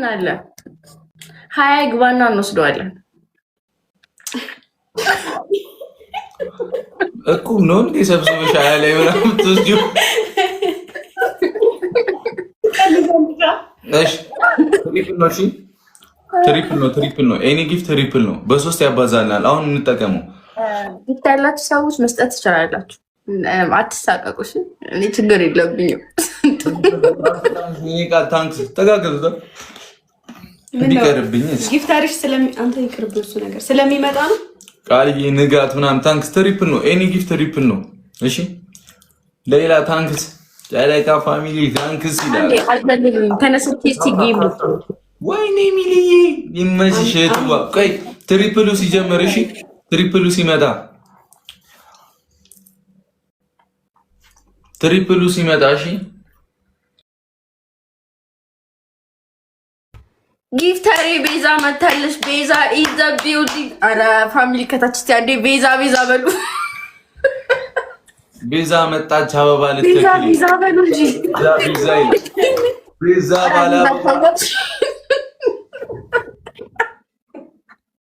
አለ 20 ግባና እንወስደዋለን። እቁብ ነው እንዴ? ሰብስበሽ 20 ላይ ምናምን ትወስጂው? እሺ triple ነው። እሺ triple ነው። Triple ነው። Any gift triple ነው። በሶስት ያባዛልናል። አሁን እንጠቀመው። Gift ያላችሁ ሰዎች መስጠት ትችላላችሁ። አትሳቀቁ። እሺ እኔ ችግር የለብኝም። ቃል thanks ተጋገዙ። ቢቀርብኝ gifter ሽ አንተ ይቅርብ፣ እሱ ነገር ስለሚመጣ ነው። ቃልዬ ንጋት ምናምን thanks። Triple ነው። Any gift triple ነው። እሺ ሌላ thanks። ጨረቃ family thanks ይላል። ተነስቼ game። ወይኔ ሚልዬ ይመችሽ። እህትዋ ቆይ triple ኡ ሲጀምር፣ እሺ triple ኡ ሲመጣ፣ triple ኡ ሲመጣ፣ እሺ። Gifter ኤ ቤዛ መታለች። ቤዛ in the building። አረ family ከታች እስቲ አንዴ ቤዛ ቤዛ በሉ። ቤዛ መጣች። አበባ ቤዛ ልትተክል ቤዛ በሉ እንጂ። ቤዛ ቤዛ ይላል። ቤዛ ባለ አበባ።